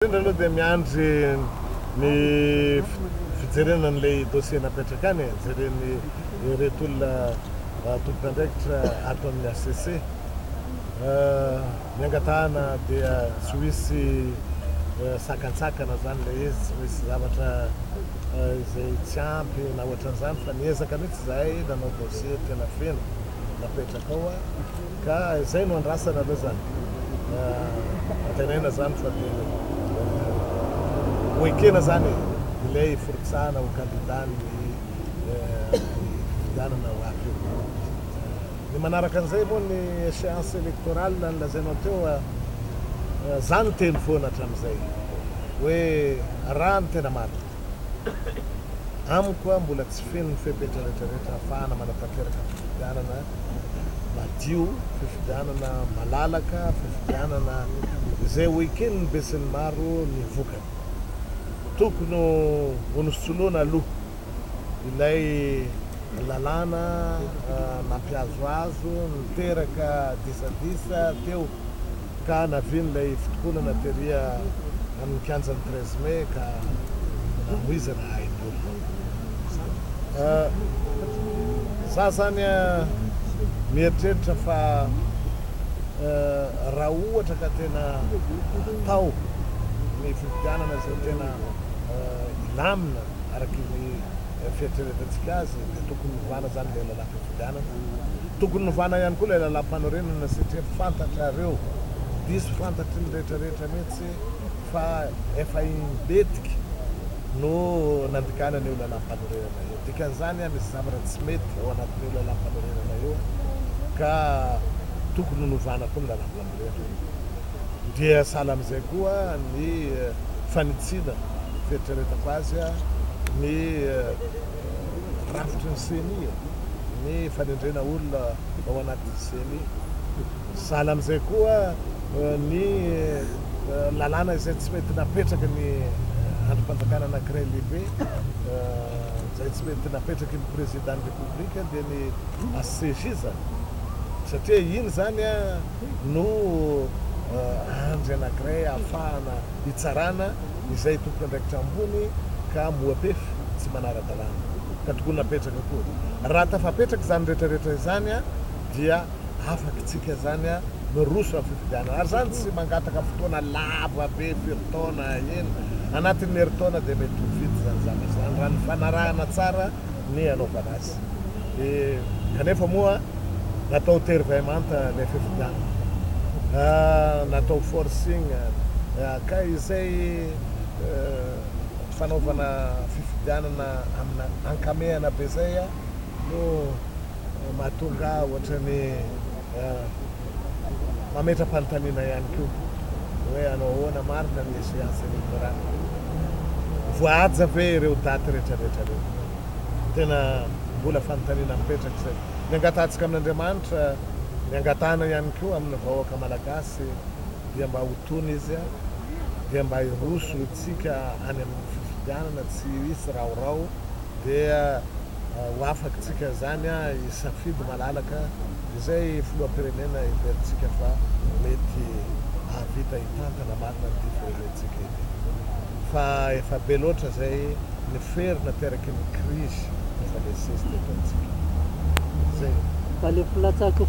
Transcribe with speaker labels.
Speaker 1: Indrindra aloha dia miandry ny fijerena an'ilay dossier napetraka any e, jeren'ny ireto olona tompon'andraikitra ato amin'ny HCC. Ny angatahana dia tsy ho hisy sakantsakana izany ilay izy, tsy misy zavatra izay tsy ampy na ohatran'izany fa niezaka mihitsy izahay nanao dossier tena feno napetraka ao. Ka izay no andrasana aloha izany. Antenaina izany fa dia ho ekena izany ilay firotsahana ho kandida ny fifidianana ho avy io. Ny manaraka an'izay moa ny échéance électorale nolazainao teo, za niteny foana hatramin'izay hoe raha ny tena marina, amiko mbola tsy feno ny fepetra rehetra rehetra ahafahana manatanteraka fifidianana madio, fifidianana malalaka, fifidianana izay ho eken'ny besinimaro ny vokany. Tokony ho nosoloana aloha ilay lalàna nampihazohazo, niteraka disadisa teo ka navian'ilay fitokonana tery amin'ny kianjan'ny 13 mai ka namoizana ain'olona. Za zany mieritreritra fa raha ohatra ka tena atao ny fifidianana izay tena hilamina araky ny fieritreretantsika azy dia tokony novana zany ilay lalam-pifidianana. Tokony novana ihany koa ilay lalam-panorenana satria fantatrareo, diso fantatry ny rehetra rehetra mihitsy fa efa imbetiky no nandikana an'io lalam-panorenana io. Dikan'izany misy zavatra tsy mety ao anatin'io lalam-panorenana io ka tokony ho novana koa ny lalam-panorenana. Dia sahala amin'izay koa ny fanitsiana, fieritreretako azy, ny rafitry ny ceni, ny fanendrena olona ao anatin'ny ceni. Sahala amin'izay koa ny lalàna izay tsy mety napetraky ny andrim-panjakana anankiray lehibe, izay tsy mety napetraky ny Président-n'ny République dia ny HCJ izany. Satria iny izany no andry anankiray ahafahana hitsarana izay tompon'andraikitra ambony ka moa-pefy tsy manara-dalàna. Ka tokony napetraka koa. Raha tafapetraka izany rehetra rehetra izany dia afaka tsika zany miroso amin'ny fifidianana ary zany tsy mangataka fotoana lava be firy taona eny anatin'ny herintaona dia mety ho vita izany zavatra izany raha nifanarahana tsara ny hanaovana azy dia kanefa moa natao tery vay manta ilay fifidianana natao forcing ka izay fanaovana fifidianana amina ankamehana be zay no mahatonga ahy ohatran'ny mametra-panontaniana ihany koa hoe hanao ahoana marina ny échéance électorale? Voahaja ve ireo daty rehetrarehetra ireo? Tena mbola fanontaniana mipetraka izay. Ny angatahantsika amin'Andriamanitra, ny angatahana ihany koa amin'ny vahoaka malagasy dia mba ho tony izy, dia mba hiroso isika any amin'ny fifidianana tsy hisy raorao dia ho afaka tsika izany hisafidy malalaka izay filoham-pirenena heverintsika fa mety hahavita hitantana marina an'ity firenentsika ity. Fa efa be loatra izay ny fery nateraky ny krizy nifanesisesy teto amintsika. Izay.
Speaker 2: Fa le mpilatsaka.